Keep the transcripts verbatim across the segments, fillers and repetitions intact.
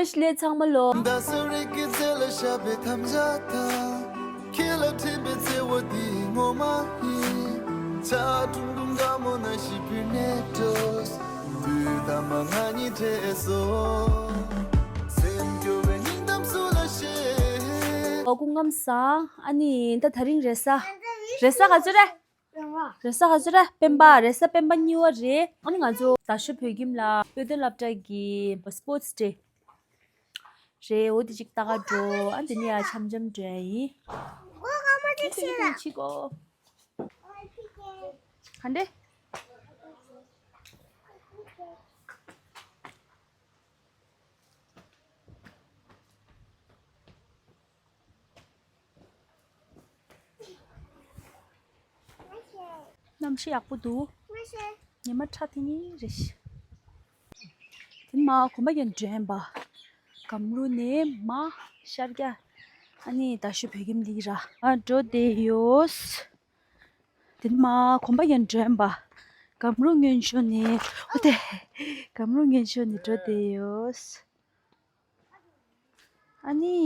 ལས་ཚང་མ་ལོ། ད་སུ་རིག་གི་རྩེ་ལ་ཤ་བའི་དམ་བཅའ་དང་། ཁྱེད་ལ་འཕྲིན་པའི་བརྩེ་བ་འདི་ངོ་མ་ཡིན། ཆ་ཀྲུང་ཀྲུང་དགའ་མོ་ན་ཞིག་བུད་ནས་འགྲོ། དུས་ད་མ་ང་གཉིས་བྲལ་སོང་། སེམས་སྐྱོ་བའི་སྙིང་གཏམ་སུ་ལ་བཤད། ཨོ་སྐུ་ཁམས་བཟང་། ཨ་ནི་ད་དེ་རིང་རེས་གཟའ། རེས་གཟའ་ག་ཚོད་རེད། རེས་གཟའ་ག་ཚོད་རེད། སྤེན་པ། རེས་གཟའ་སྤེན་པ་གཉིས་པ་རེད། ཨ་ནི་ང་ཚོ་རྡ་ཤོད་བོད་ཁྱིམ་ལ་དཔེ་སྟོན་སློབ་གྲྭ་གི་སྤོར་ཊི་ཌེ་རེད། འོ་དེ་ཅིག་ལྟ་ག་འགྲོ། ཨ་དེ་ནས་ཡར་འཆམ་འཆམ་འགྲོ་ཡ་ཡིན། མགོ་སྐམ་པོ་དེ་ཁྱེད་ལ། ཁྱེད་ལ་ཕྱི་གོ། ག་འདྲེ། གནམ་གཤིས་ཡག་པོ་འདུག་ཉི་མ་ཁྲ་ཐིང་ཐིང་རེད་ཤག་དེ་ནས་མར་གོམ་པ་རྒྱག་འགྲོ་ཡིན་པ། སྒམ་རུ་ནས་མར་ཤར་རྒྱག་ཨ་ནི་རྡ་ཤོད་བོད་ཁྱིམ་འདི་ར། ཨ་འགྲོ་བསྡད་ཡོད། དེ་ནས་མར་གོམ་པ་རྒྱག་འགྲོ་ཡིན་པ། སྒམ་རུ་སྔོན་ཕྱོགས་ནས། འོ་དེ། སྒམ་རུ་སྔོན་ཕྱོགས་ནས་འགྲོ་བསྡད་ཡོད། ཨ་ནི།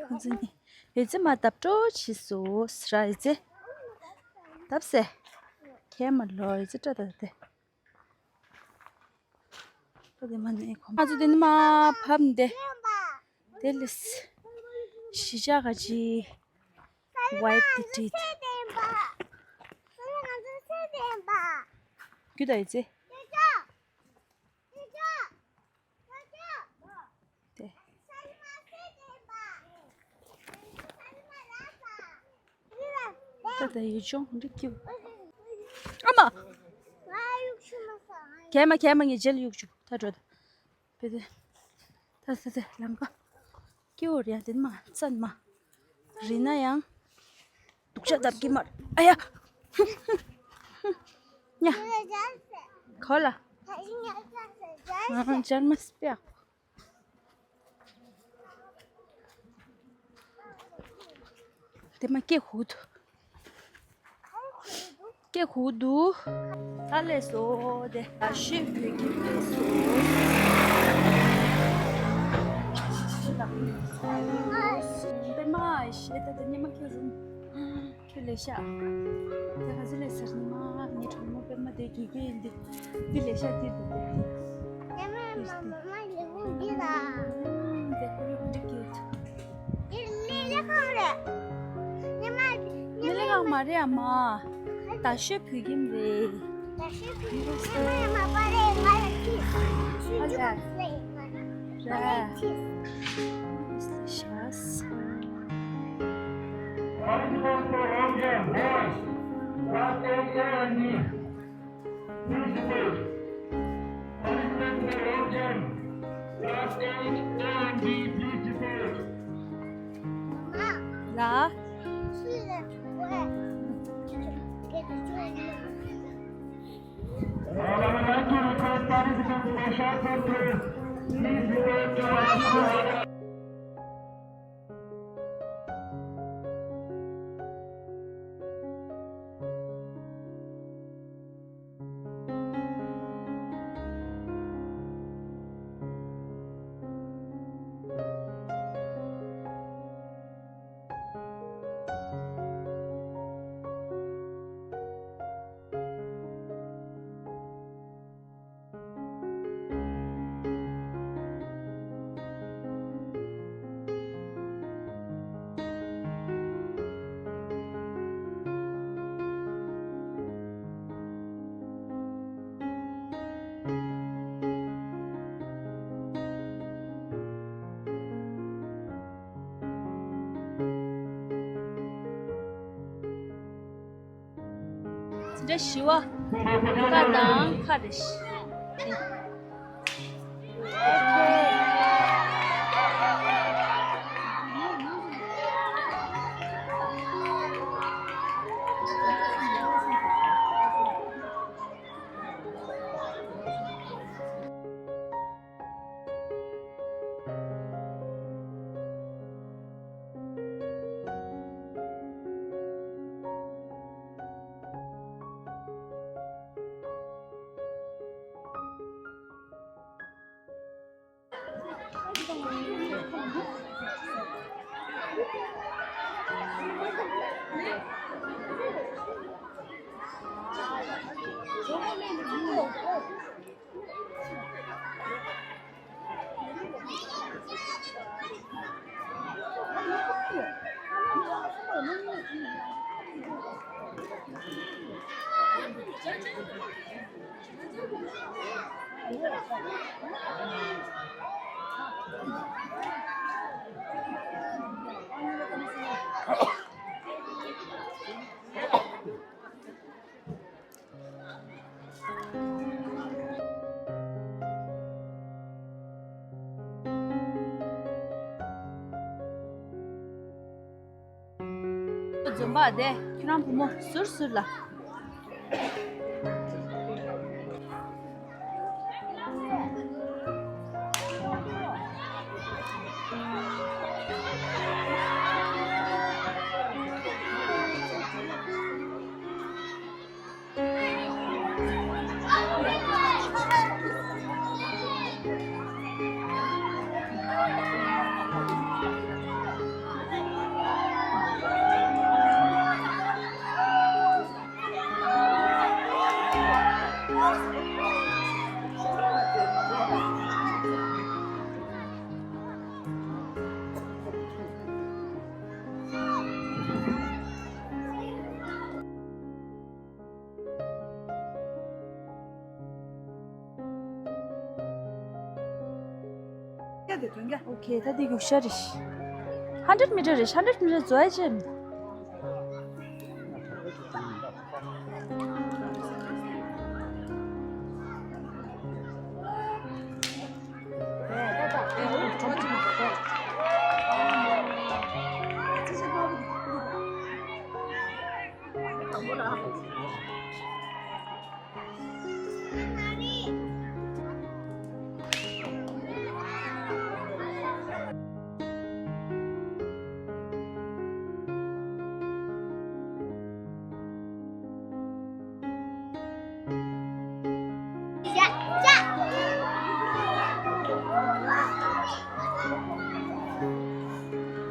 ཁོང་ཚོ་གཉིས་ཨེ་ཙི་མ་བཏབ་སྤྲོ་བྱེད་སོ་ཟེར་ཨེ་ཙི། བཏབ་སེ། ཁྱེད་མ་ལོ་ཨེ་ཙི་སྤྲོ་ད་དེ། ཨ་དེ་མ་ནས་ཁོང་ང་ཚོ་དེ་ནི་མ་བབས་འདི། དེ་ལས། གཞིས་ཆགས་ག་ཅི། ཝའི་ཕི་དེ་བྲིས། རྒྱུ་ད་ཨེ་ཙི། དེ། ད་ལྟ་ཡུལ་ལྗོངས་འདི་ཀྱུ། ཨ་མ། གད་མ་གད་མ། ངས་རྗེས་ལ་གཡུག་བཅུག་ད་འགྲོ་ད། བེ་དེ། ད་ད་ད་ལམ་ཀ། ཀྱུ་རེད་ཡ་དེ་མ་ཙན་མ། རི་ན་ཡང་། སྡུག་ཅག་བཏབ་ཀྱི་མ་རེད། ཨ་ཡ། ཉ། གོ་ལ། ཨ་ཅར་མ་སྤེ། དེ་མ་སྐད་ཧུད། སྐད་ཧུད་དུ། ད་ལས་སོ་དེ། ད་ཤོད་བོད་ཀྱི་ལས་སོ། དེ་མ་ཤེས་ད་དེ་ཉི་མ་ཁྱེད་རུང་། ཁྱོད་ལས་ཤག་དེ་ག་ཚོད་ལས་ཟེར་ནི་མ་ངའི་གྲོགས་མོ་པད་མ་དེ་དགེ་རྒན་ཡིན་དེ། འདི་ལས་ཤག་དེ་འདུག་དེ། ཡ་མ་མ་མ་མ་ལས་འོང་འདི་ལ། དེ་ཁོ་རེ་འདི་སྐྱོད། འདི་ལས་ལས་ཁང་རེད། ཡ་མ་ཡ་མ་ལས་ཁང་མ་རེད་ཨ་མ། རྡ་ཤོད་བོད་ཁྱིམ་རེད། རྡ་ཤོད་བོད་ཁྱིམ་ཡ་མ་ཡ་མ་པ་རེད་ང་ལ་ཅི་ཞུ་རྒྱུ་རེད། ང་ལ་ཅི། Article for Indian boys, class eight A and B, please report. Article for Indian, class eight A and B, please report. ལ། I would like to request participants for short film, please report to our school. འདི་འདྲ་ཞི་བ། ཀ་དང་ཁ་རེ་ཞི། འཛོམས་པ་དེ་ཁྱོད་རང་བུ་མོ་ཟུར་ཟུར་ལ། ཨོ་ཁེ། ད་འདི་རྒྱུག་ཤར་རེད། ཧན་ཌེཌ་མི་ཊར་རེད། ཧན་ཌེཌ་མི་ཊར་འཛོལ་ཡ་ཅི་ཡང་མི་འདུག་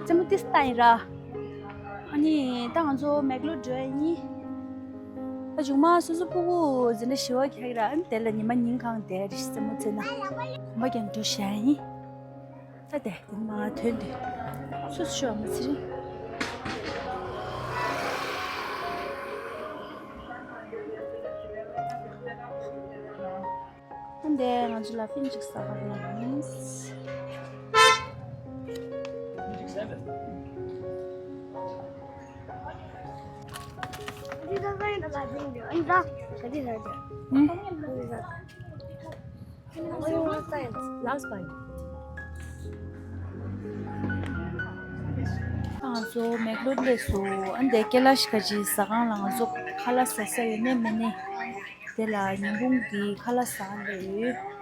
རྩེད་མོ་ཏིས་ཏང་ཡིན་ར། ཨ་ནི་ད་ང་ཚོ་མེག་ལོར་འགྲོ་ཡ་ཡིན། ད་མཇུག་མ་སོ་སོ་སྤུ་གུ་འཛིན་གྲྭ་བཞི་པ་གྱ་གི་ར། ཨ་ནི་དེ་ལ་ཉི་མ་ཉིན་གང་དེ་རེ་རྩེད་མོ་རྩེ་ན། གོམ་པ་རྒྱག་འགྲོ་བཞག་ཡ་ཡིན། ད་དེ་དེ་མ་ཐོན་དུས་སུ་ཤོར་མ་ཚེ་རིང་། འདི་ང་ཚོ་ལ་ཕིན་ཅིག་ཟ་ག་ཡིན། ལགས་སོ། ང་ཚོ་མེག་ལོར་སླེབས་སོང་། ཨ་འདི་ཀེ་ལ་ཤི་ཁ་ཅིག་ཟ་ཁང་ལ་ང་ཚོ་ཁ་ལག་ཟ་ས་ཡོད་ནི་མེད་ནི། དེ་ལ་ཉིན་གུང་གི་ཁ་ལག་ཟ་འདོད་ཡོད།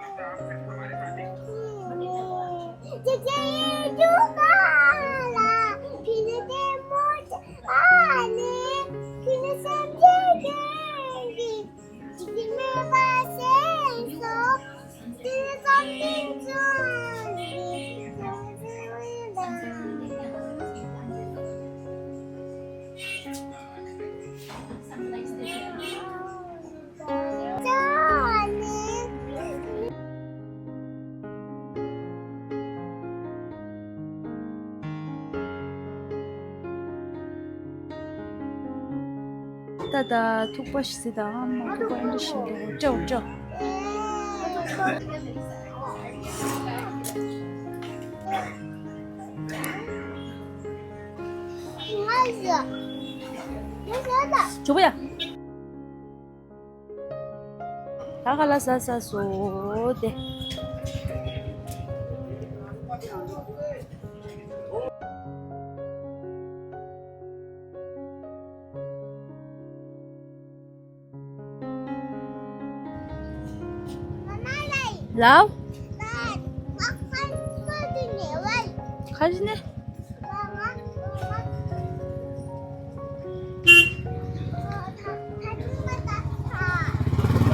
ད་ད་ཐུག་པ་ཞིག་ཟེར་དང་མ་ཐུག་པ་འདྲ་ཞིག་འདུག་སྤྲོ་སྤྲོ། ཇོ་བོ་ཡ། ད་ཁ་ལག་ཟ་ཟ་སོ་དེ། ལའོ། ཁ་ཤི་ནས།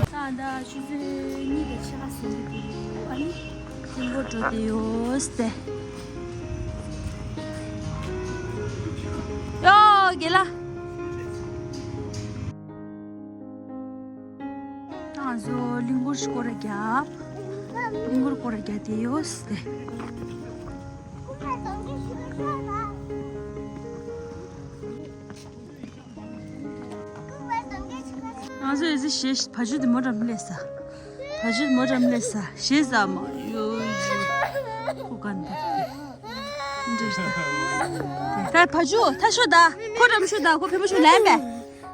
ད་ད་ཆུ་ཚོད་གཉིས་དང་ཕྱེད་ཀ་ཟིན་གྱི་འདུག་ཨ་ནི་གླིང་སྐོར་འགྲོ་བསྡད་ཡོད་ཟེར་ཏེ། ཡོ་དགེ་ལགས། ད་ང་ཚོ་གླིང་སྐོར་སྐོར་ར་རྒྱབ། གླིང་སྐོར་སྐོར་ར་རྒྱབ་བསྡད་ཡོད་ཟེར་ཏེ། ང་ཚོ་ཨེ་ཙི་ཞེས་བ་ཆུ་དེ་མོ་འགྲམ་སླེབས་ས། བ་ཇུ་མོ་རམ་ལེ་ས་ཞེས་ཟ་མ་ཡོ། ཁོ་གན་ད། འདྲེས་ད། ད་བ་ཇུ་ད་ཤོ་ད། ཁོ་རམ་ཤོ་ད། ཁོ་ཕེ་མ་ཤུ་ལན་པས།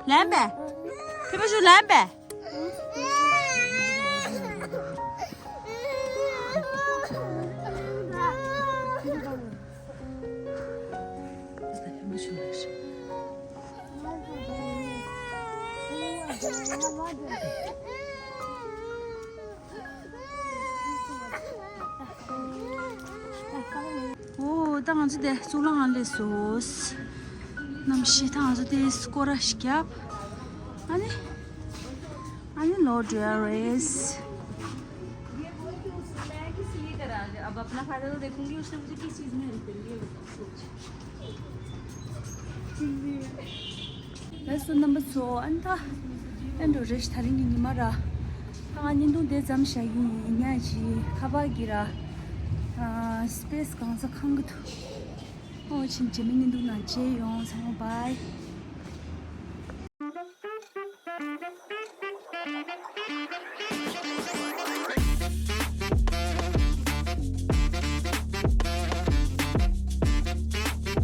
ལན་པས། ཕེ་མ་ཤུ་ལན་པས། ཨོ། ད་ང་ཚོ་དེ་གཙུག་ལག་ཁང་སླེབས་སོང་། གནམ་གཤིས་ད་ང་ཚོ་དེ་སྐོར་ར་ཞིག་བརྒྱབ། ཨ་ནི། ཨ་ནི་ལོ་ཌི་ཨ་རེས། अब अपना फायदा तो देखूंगी उसने मुझे किस चीज में हेल्प करी है। ལགས་སོ་རྣམ་པ་ཚོ། ཨ་ནི་ད་ཨེ་འགྲོ་རེད། ད་རིང་གི་ཉི་མ་ར། ད་ང་བརྙན་ཐུང་དེ་ཙམ་བཞག་གི་ཡིན། ཉག་ཅིག་ཁ་པར་གྱི་ར། ཨ། སི་པེ་སི་གང་ས་ཁང་གི་འདུག་ཨོ་ཕྱིན་རྗེས་མའི་བརྙན་ཐུང་ནང་མཇལ་ཡོང་། ཚང་མ་བྷའི།